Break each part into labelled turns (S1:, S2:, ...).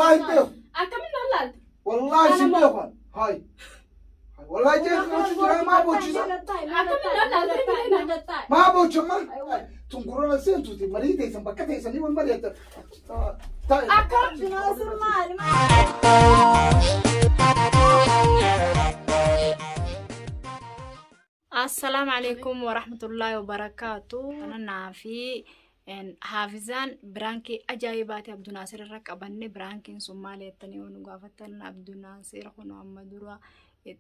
S1: Wallahi hin beeku.
S2: Akkamiin na laalta?
S1: Wallahi sin beeku. Hay. Wallahi jee kan jira maa boochisa. Maa boochama? Tun gurra seentuuti marii teessan bakka teessanii wal mari'atan.
S2: Akkam?
S3: Abdinaasir maali?
S4: Assalaamu alaikum warahmatullahi wabarakaatu. Kanaa fi haafizaan biraankii ajaa'ibaati Abdunaasir irra qabanne biraankiin sun maal jettanii yoo nu gaafattan Abdunaasir kun amma dura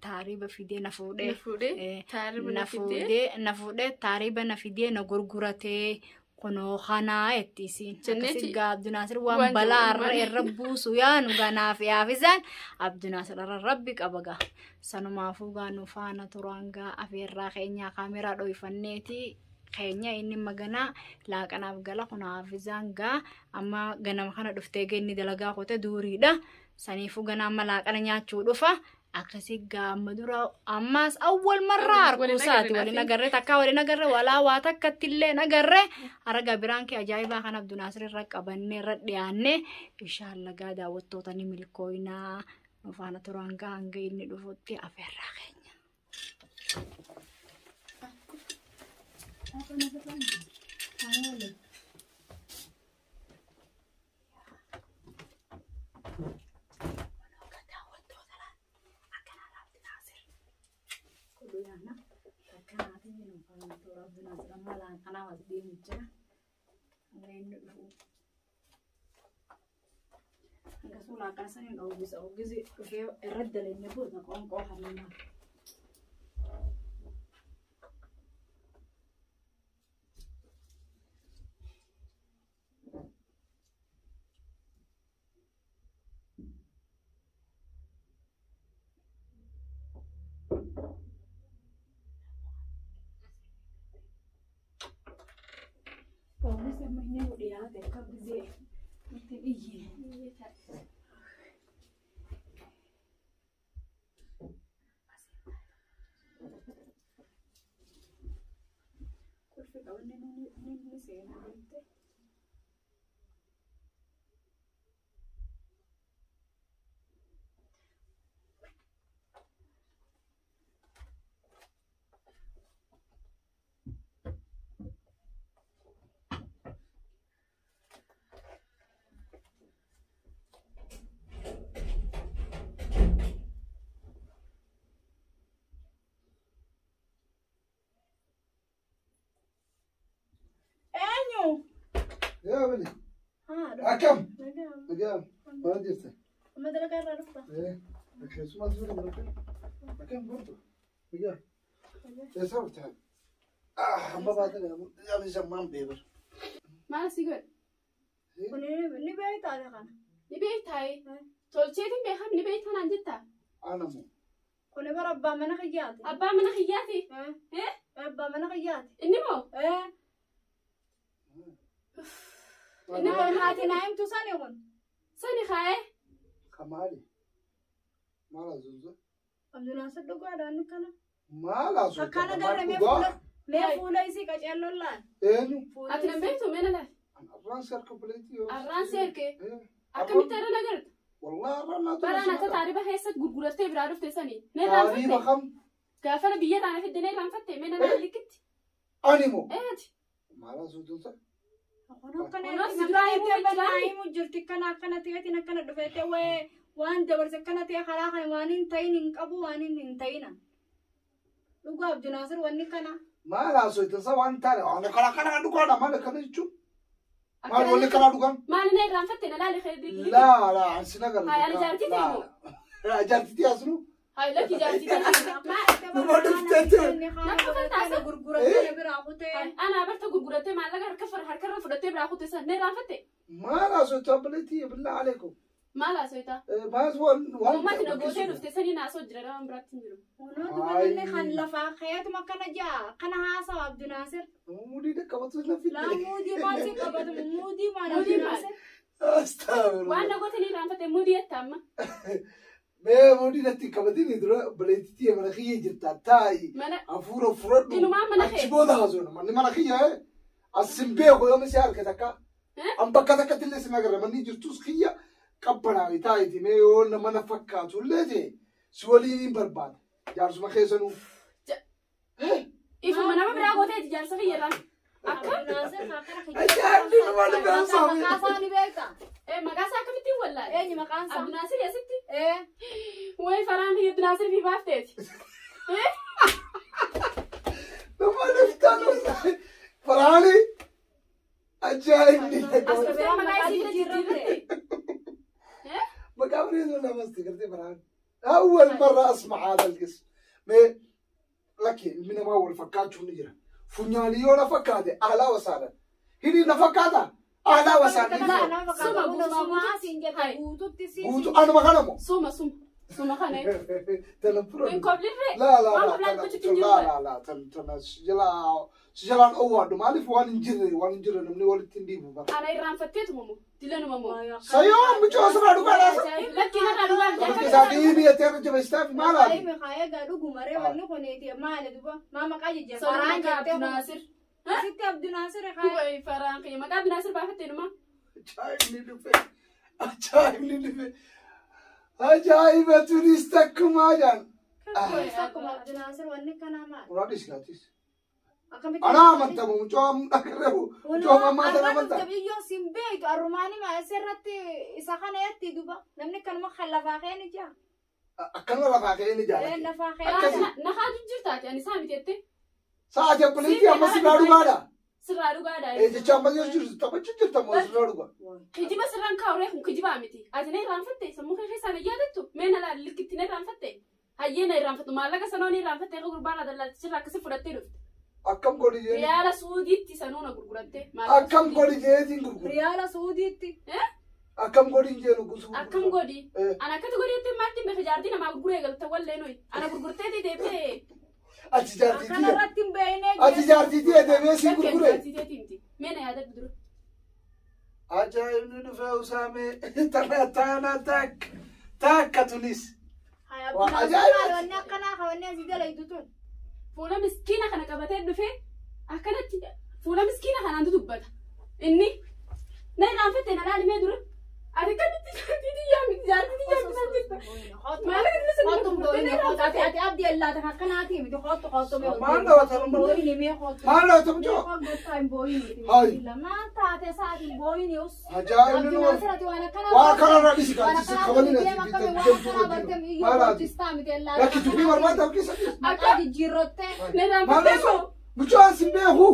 S4: taariba fidee na fuudhee.
S2: Na fuudhee, taariba na
S4: na
S2: fidee.
S4: fuudhee na fuudhee taariba na fidee na gurguratee kunoo kanaa jetti isiin.
S2: Jenneeti.
S4: Akkasii gaa Abdunaasir
S2: Waan
S4: waan balaa
S2: jedhu
S4: irra irra buusu yaa nu ganaa fi haafizaan Abdunaasir irra rabbi qaba gaa. Sanumaafuu gaa nu faana turaan gaa afeerraa keenyaa kaameraa dho'ifanneeti keenya inni maganaa laaqanaaf gala kun haafizaan gaa amma ganama kana dhuftee geenni dalagaa kote duuriidha. Saniifuu ganaa amma laaqana nyaachuu dhufa. Akkasii gaa amma dura ammaas awwal marraa
S2: Waliin
S4: harkuusaati
S2: agarre
S4: waliin
S2: naaf.
S4: agarre takkaa waliin agarre walaa waa takkatti illee agarre harga biraan kee ajaa'ibaa kan Abdunaasir irra qabannee irra dhiyaanne inshaalla gaa daawwattoota ni milkooyinaa nu faana turaan gaa hanga inni dhufutti afeerraa keenya. Poolisii amma inni nu dhiyaate akka gisee nutti iyyine. Qulfi qabanne ni seena deemte. Eenyu?
S1: Yaa bali.
S4: Haa,
S1: Akkam?
S4: Nagaa.
S1: Nagaa. Maal jirta?
S4: Amma dalagaa irraa dhufta.
S1: Keessumaa suura mana Akkam gortu? Nagaa. Eessa dhufte? Amma baatanii amma sammaan beebar.
S2: Maal si godhe?
S4: Kun ni beektaa kana.
S2: Ni beektaayi. Tolcheetiin beekam ni beektaa naan jettaa?
S1: Anamu.
S4: Kun bara abbaa mana kiyyaati.
S2: Abbaa mana kiyyaati.
S4: Eh? Abbaa mana kiyyaati.
S2: Inni moo?
S4: Eh?
S2: Inni
S4: Kun haati naa himtu sani kun.
S2: Sani kaa'ee.
S1: Kamaali. Maal asuusa?
S4: Abdunaasir dhugaadhaan kana.
S1: Maal asuusa?
S4: Akkana garre mee fuula mee fuula isii qaceelloon laal.
S1: Eenyu?
S2: Ati nan beektu mee na laal?
S1: Arraan si harka buleetii yoo.
S2: Arraan si harkee? Akkamitti irra nagarta?
S1: Wallahi arraan naa
S2: Baraan akka taariba keessatti gurgurattee biraa dhufte sani. Na
S1: Taariba
S2: irraanfatte.
S1: kam?
S2: Gaafana biyya taana fidde na irraanfatte mee na laal likkitti.
S1: Ani moo?
S2: Eeti.
S1: Maal asuusa?
S4: Kun akkana
S2: Kunuun
S4: itti
S2: si duraa himuu
S4: akkana
S2: jiraani?
S4: himu jirti akkana akkana ta'eetiin akkana dhufeete wayee waan dabarse akkana ta'e karaa kana waan hin ta'in hin qabu waan hin ta'ina. Dhugaa Abdunaasir wanni kana.
S1: Maal asuusa waan taane waan kana kana dhugaadha maal akkana jechuun? Maal wanni kana dhugaan?
S2: Maali na irraanfatte na laali keetii.
S1: Laa laa ansi nagarra.
S2: Haa, ani jaartii ta'e moo?
S1: Jaartii asnu.
S2: Haa lakki jaartii ta'e.
S1: Nama dhufteetti.
S4: Gurgurattee biraa kutee.
S2: Anaa barta gurgurattee maallaqa harkarra fudhattee biraa kutte san na irraanfatte.
S1: Maal asuusa buleetii billaa aleekum.
S2: Maal haasofta?
S1: Maal waan waan.
S2: Uummati na gootee dhufte sanii naasoo jira nama biraatti hin jiru.
S4: Kunuun dubartoonni kan lafaa keetuma akkana jaa akkana haasawa Abdunaasir.
S1: Muudii dhaqqabatu lafi.
S4: Laa muudii maal si qabatu muudii maal
S2: Muudii maal?
S4: Abdunaasir.
S2: Waan na goote ni irraanfatte muudii jetta amma.
S1: Mee muudii natti qabatini dura buleetii mana kiyya jirta taa'i.
S2: Mana
S1: Hafuura fudhadhu.
S2: Inumaa mana kee.
S1: Achi booda haasofna manni mana kiyya as sin beeku yooma si harka takka. An bakka takkatti illee sin agarra manni jirtus kiyya. Qabbanaa taa'iti mee yoo nama na fakkaatu illee ta'e si waliin hin barbaada. Jaarsuma keessanuu.
S2: Ifuma nama biraa gooteeti jaarsa kiyyarraan. Akka?
S1: Ajaa'ibni nama dhibee saamee.
S4: Maqaa isaa ni beekta.
S2: Maqaa isaa akkamittiin wallaale?
S4: Eenyu maqaan isaa?
S2: Abdunaasir asitti?
S4: Ee.
S2: Wayi faraan kiyya Abdunaasir fi baafteeti.
S1: Nama dhiftaan faraani ajaa'ibni.
S2: As dhuftee maqaa isii bira jijjiirratte.
S1: مقابل ولا بس قلت فرحان أول مرة أسمع هذا الاسم ما لكن من ما أول فكات شو نجرا فنياليونا فكاتي أهلا وسهلا هني نفكاتا أهلا وسهلا
S2: Suma guutuu
S4: siin jette guututti siin.
S1: قلت أنا ما غنمو
S2: Suma suma. Suma kana.
S1: تنفر
S2: Hin koblirre.
S1: لا لا
S2: Waan
S1: لا
S2: koblaan
S1: تن
S2: gochuutti hin
S1: لا
S2: jiru.
S1: لا لا تن تن سجلا سجلا أول مالف وان نجري وان نجري نمني ولتين ديبو بقى
S2: Ana irraanfatteetuma moo? Dilanuma moo?
S1: سيوم بجوز ما دوغا
S2: Lakki narraa dhugaa
S1: لا
S2: miti.
S1: سادي بيتر جبستاف ما لا
S4: Aymi kaayegaa dhuguma ree wanni kuneeti maali duba maa maqaa jijjiirra
S2: Soma
S4: faraan
S2: maqaa
S4: jettee kun
S2: Abdunaasir.
S4: asitti Abdunaasir kaaye.
S2: Wayi faraan kiyya maqaa Abdunaasir baafattee numa.
S1: Ajaa'ibni dhufe. Ajaa'ibni dhufe. Ajaa'iba tunis takkumaa jaan.
S4: Akkuma Abdunaasir wanni kanaa maali?
S1: Uraadhis gaatis.
S4: Akkamitti?
S1: Anaa amantamu mucoo agarreefu mucoo ammaa sana
S4: Arra
S1: amantaa.
S4: dhufte biyyoon siin beektu arrumaani asirratti isa kana jetti duba namni kanuma kan lafaa keen ija.
S1: Akkanuma lafaa ka'ee ni
S4: Ee
S1: jaalate.
S4: lafaa keen.
S1: Akkasi.
S2: Nakaa jijjiirtaati ani isaa miti jettee.
S1: Sa'aati obboleettii amma sirraa dhugaadha.
S2: Sirraa dhugaadha.
S1: Jecha amma yoo jirtu taphachuu jirta moo sirraa dhugaa?
S2: Kijiba sirraan kaa'uree kun kijibaa miti. Ati na irraanfatte sammuu kee keessaa na yaadattu mee na laali likkitti na irraanfatte. Hayyee na irraanfattu maallaqa sanoo na irraanfatte akka gurbaan adallaalchisirraa akkasi fudhattee dhufte.
S1: Akkam godhi jeeni.
S2: Riyaala Suudiitti sanuu na gurguratte.
S1: Akkam godhi jeetiin gurguru.
S4: Riyaala Suudiitti.
S1: Akkam godhi jeenu gurguru.
S2: Akkam godhi. Ana akkati godhi jettee maaltiin beeka jaartii namaa gurguree galte wallee nuyi. Ana gurgurteetii deebitee.
S1: Ati jaartiitii.
S4: Akkanarratti hin beeknee
S1: Ati jaartiitii deemee si
S2: Lakkee
S1: gurgure.
S2: jaartii teetii miti. Mee na yaadadhu dura.
S1: Ajaa'ibni dhufe Usaamee tana tana takka takka tunis.
S4: Abdunaasir maali wanni akkanaa ka wanni asii dalaytu tun.
S2: Fuula miskiina kana qabatee dhufee akkanatti fuula miskiina kanaan dubbata. Inni na irraanfatte na laali mee dura. Ati akkamitti jaartii xiyyaa miti jaartii xiyyaa miti naan jetta. Maallaqa inni sana
S4: Kottu
S2: gurgurtee na irraanfatte.
S4: Ati abdii allaata akkanaatii miti kottu kottu mee.
S1: Maal dhawata namni?
S4: Booyini mee kottu.
S1: Maal dhawata mucoo? Hayi.
S4: Maal taate sa'aatiin booyini us.
S1: Ajaa'ibni nu
S4: Abdunaasir ati waan akkanaa.
S1: waan kanarraa dhisi
S4: Waan
S1: gaachisa
S4: akkanaa
S1: kabalina
S4: deema akkamii waan akkanaa bartee iyyuu
S1: maal
S4: boochistaa miti allaata.
S1: Lakki dubbii barbaada keessa
S4: Maqaa jijjiirrottee.
S2: Na
S1: maal
S2: irraanfattee
S1: dhawata
S2: moo?
S1: mucoo asin beeku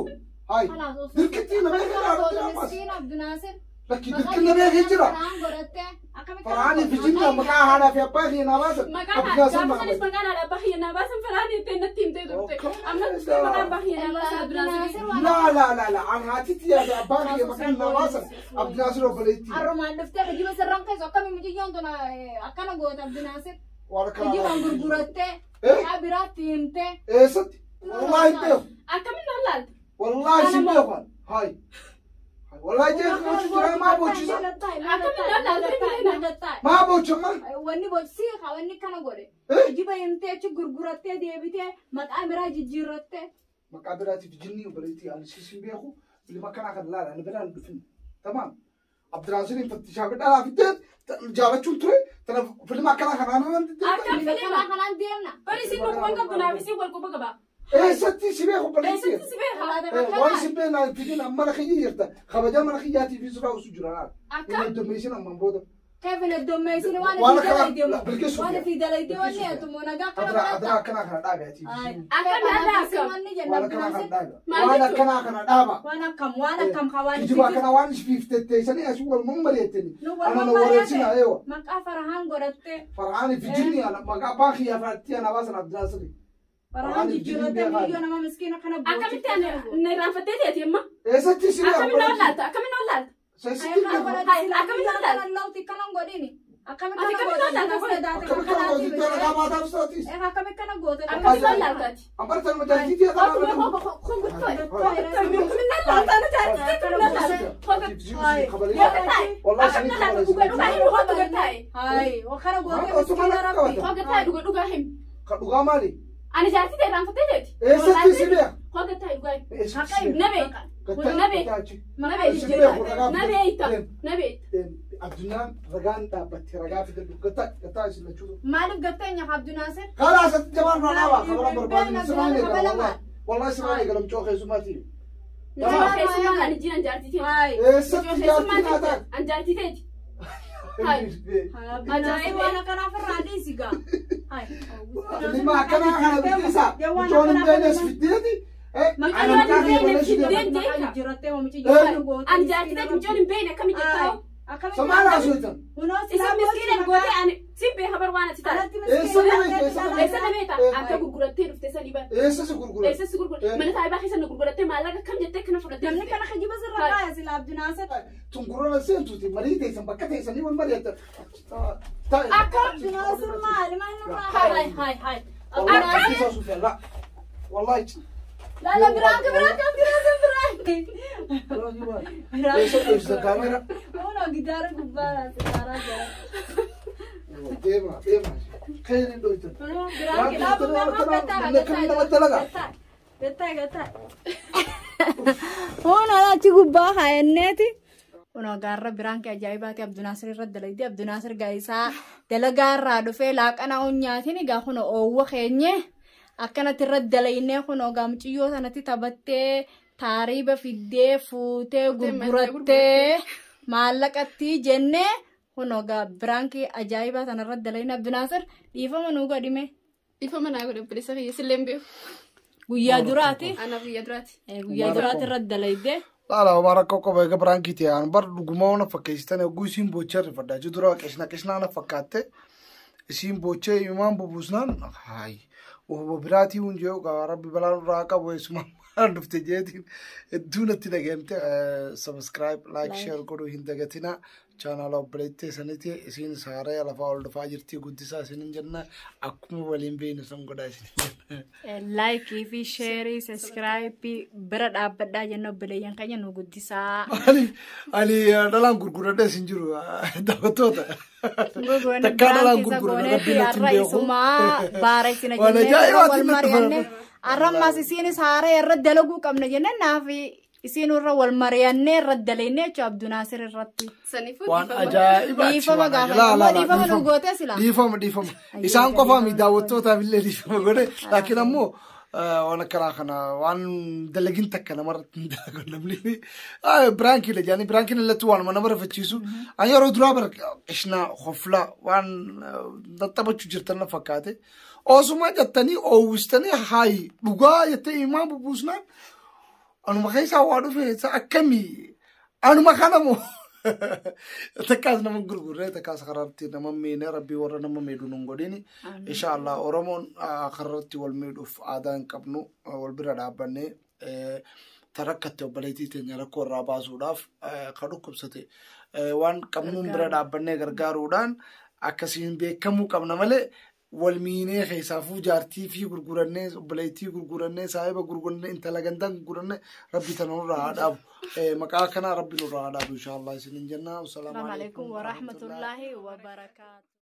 S1: hayi
S4: Kalaas osoo.
S1: dirqittii na beeku jira ammas
S4: Miskiin Abdunaasir.
S1: lakki dirqin na beeku jira
S4: Faraan godhattee akkamitti.
S1: faraani fi jinna maqaa haadhaa fi abbaa kiyya naa baasan
S2: Maqaan
S1: Abdunaasir
S2: gaafa sanis
S1: Mahamad
S2: maqaan haadha abbaa kiyya naa baasan faraan jettee natti himtee turte. Amma dhuftee maqaan abbaa kiyya naa baasan Abdunaasir.
S1: laa laa laa laa an haatitti yaada abbaa kiyya maqaan naa baasan Abdunaasir obboleettii
S4: Arrumaan dhuftee kijiba sirraan keessa akkami mucayyoon tun akkana goota Abdunaasir.
S1: waan
S4: Kijibaan
S1: akkanaa
S4: gurgurattee.
S1: Eh?
S4: Maqaa biraatti himtee.
S1: eessatti wallaahi hin beeku
S2: Akkamiin na laalta?
S1: wallaahi sin beeku hayi wallaahi jeequmsi jira maa bochisa maa bochama
S4: Wanni bochisiiqa wanni kana godhe.
S1: Eh?
S4: Kijiba himtee achi gurgurattee deebitee maqaa biraa jijjiirrattee.
S1: maqaa biraatiif jinni obboleettii ani siis hin beeku ilma kanaa kan laala ani biraan dhufin tamaam Abdiraasiriin fattishaa fi dhalaa fiddee jaalachuun ture tana filma akkanaa kanaan nan
S2: Akkam
S4: Filma
S2: filma?
S4: kanaan deemna.
S2: Bari isin dhukkuban qabdu naaf isin wal quba qaba.
S1: eessatti si beeku obboleettii
S2: Eessatti si beeka?
S1: waan si beeknaa fidin mana kiyya jirta kabajaa mana kiyyaatii fi suuraa usu jira laala
S2: Akkam?
S1: inni heddommeessin ammaan booda
S4: Kevin heddommeessin waan
S1: Waan
S4: ifii
S1: akkana-
S4: dalaydeemu.
S1: Bilqisuu
S4: Waan
S1: fi-
S4: ifii dalaydee wanni
S1: Bilqisuu fi-
S4: atumoo nagaa kana
S1: adraa
S4: godhatta.
S1: adraa akkanaa kana dhaabaatii
S2: Akkam adda akkam?
S4: Wanni jenna
S1: waan akkanaa kana
S4: Abdinaasir.
S1: dhaaba
S2: Maal
S1: waan
S2: jechuun?
S1: akkanaa kana dhaaba
S4: Waan akkam waan akkam ka waan
S1: Kijiba akkana waan isfiiftetteessanii asii wal mammareettani.
S4: Nu wal
S1: Ana na
S4: mammareete.
S1: wareersina eewa.
S4: Maqaa Farhaan godhattee.
S1: Farhaani fi jinni ana maqaa abbaa kiyyaa fa'aatti ana baasan Abdinaasiri.
S4: Farhaan
S1: Farhaan
S4: jijjiirrattee
S1: jijjiirrattee
S4: miyyoo nama miskiina kana
S2: Akkamitti ani na irraanfattee teeti amma?
S1: Eessatti si beeku?
S2: Akkamiin na wallaalta? Akkamiin na wallaalta?
S1: Eessatti beeku?
S2: Hai, akkamitti wallaalta?
S4: Lawti kanan godhini. Akkamitti
S2: Ati
S4: kana
S2: akkamitti wallaalta?
S1: Akkamitti kana gootitti ana qabaataaf saatis.
S4: Akkamitti kana goote?
S2: Akkamitti wallaalta ati?
S1: Ambartan majaajitiitii
S2: Kootu
S1: adana.
S2: mee kun guttoo. Kun na laalta na jaartii kun na laalta.
S1: Wallahi
S2: Akkam na laalta dhugaa dhugaa himi kootu gattaa'e.
S4: Hai, wakana goote
S1: Maal osoo mana qabata?
S2: Koo gattaa'e dhugaa dhugaa himi.
S1: Ka dhugaa maali?
S2: Ani jaartii ta'e irraanfattee teeti.
S1: Eessatti si beeku?
S2: Koo gattaa'e dhugaa himi.
S1: Eessatti si beeku?
S2: Na beeka. Na beekta. Na beekta. Na beekta.
S1: Addunyaan ragaan dhaabbatte ragaa fidadhu. Gataa gataa isin lachuutu.
S4: Maaliif gatteenya Abdunaasir?
S1: Kalaas ati jabaan ragaa kabala barbaadinu siraan eegala wallahi. Wallahi siraan eegala mucoo keessummaati.
S2: Mucoo keessummaa ani jiran jaartii teeti.
S1: Eessatti jaartii naa taate?
S2: An jaartii teeti.
S4: Ajaa'ib waan akkanaaf irraa dhiisi gaa.
S1: Ilma akkanaa kana bittisaa. Mucoon hin beeknes fiddeeti.
S2: Ani jaartii teeti mucoon hin beekne akkami jettaa?
S1: Somaal haasoftan.
S2: Isin miskiina gootee ani sin beeka bar waan ati taate.
S1: Eessa na beekta?
S2: Eessa na beekta? Akka gurgurattee dhufte sanii bar.
S1: Eessa si gurguratte?
S2: Eessa si gurguratte? Mana taa'ibaa keessa na gurgurattee maallaqa akkam jettee kana fudhattee
S4: Namni kana kijiba sirra kaaya sila Abdunaasir.
S1: Tungurana seentuuti marii teessan bakka teessanii wal mari'attan.
S2: Akka
S4: Abdunaasir maali maal nurraa
S2: Hai hai hai.
S1: Wallahi Wallahi.
S4: Lala biraanka biraanka Abdunaasir biraanka.
S1: Eessa dhoofisa kaamera?
S4: Kunoo gitaara gubbaa sitaaraa jira.
S1: Deema deema. Khayri dhoofisa.
S4: Kunoo biraanka laabu
S1: Dalagaa.
S4: Gattaa gattaa. Kunoo achi gubbaa kaayanneeti.
S3: Kunoo gaarra biraankii ajaa'ibaati Abdunaasir irra dalagdi. Abdunaasir gaayisaa dalagaa irraa dhufee laaqana nyaatiin egaa kunoo oowwa keenye akkanatti irra dalaynee kunoo gaa muciyyoo sanatti taphattee taariiba fiddee fuutee gurgurattee maallaqatti jennee kunoo gaa biraankii ajaa'ibaa sana irra dalayne Abdunaasir dhiifama nuu godhime.
S2: Dhiifama naa godhe obboleessa kiyya sillee hin beeku.
S3: Guyyaa duraati.
S2: Anaaf guyyaa duraati.
S3: Guyyaa duraati irra dalayde.
S1: Laala waan rakkoo qaba egaa biraankii ta'e aan bar dhugumaa waan fakkeessitan eeguu isiin boochee rifadhaa jiru dura qishna qishnaa na fakkaatte isiin boochee imaan bubuusnaan haayi wahuma biraatii hun jee gaa rabbi balaa nurraa qabu eessumaan dhufte jeetiin hedduu natti dhaga'amte subscribe like share godhuu hin dagatina chaanaala obboleettee sanitti isiin saaree lafaa ol dhufaa jirti guddisaa isinin jenna akkuma waliin beeknu san godhaa isinin jenna.
S3: Laayikii fi sheerii sabiskiraayibii bira dhaabbadhaa jenna obboleeyyan keenya nu guddisaa.
S1: Ani ani dhalaan gurguradhee isin jiru daawwattoota. Takkaa dhalaan gurguradhe rabbiin natti hin beeku.
S3: Isumaa baara isina
S1: Waan
S3: jennee
S1: ajaa'ibaati
S3: wal
S1: natti
S3: mari'anne
S1: fakkaata.
S3: arrammaas isiinis haaree irra dalaguu qabna jenne naaf isiin irra wal mari'annee irra dalaynee jechuudha Abdunaasir irratti.
S2: Saniifuu
S1: Waan
S2: dhiifama.
S1: ajaa'ibaati.
S3: Dhiifama
S1: waan
S3: gaafa
S1: ajaa'iba. Laa, laa,
S3: dhiifama nu
S1: dhiifama.
S3: gootee sila.
S1: Dhiifama dhiifama. Isaan qofaa mi daawwattootaaf illee dhiifama godhe. Laakiin ammoo waan akkanaa kana waan dalagin takka namarratti hin dalagu namni. Biraankiidha jedhanii biraankiin illee waanuma nama rifachiisu. Ani yeroo duraa bara qishnaa hoflaa waan taphachuu jirtan na fakkaate. Osuma jettanii oowwistanii haayi dhugaa jettee imaan bubuusnaan anuma keessaa waa dhufe akkamii anuma kana moo takkaas nama gurgurree takkaas karaatti nama miine rabbii warra nama miidhu nun godhini insha Allah Oromoon karaatti wal miidhuuf aadaa hin qabnu wal bira dhaabbannee tarakkatte obboleettii teenya rakkoo irraa baasuudhaaf ka dhukkubsate waan qabnuun bira dhaabbannee gargaaruudhaan akkasiin beekamuu qabna malee wal miinee keessaafuu jaartii fi gurgurannee obboleettii gurgurannee saahiba gurgurannee intala gandaa gurgurannee rabbi tana nurraa haa dhaabu. Maqaa kanaa rabbi nurraa haa dhaabu insha Allah isinin jenna.
S3: Assalamu alaikum warahmatullahi wabarakaatu.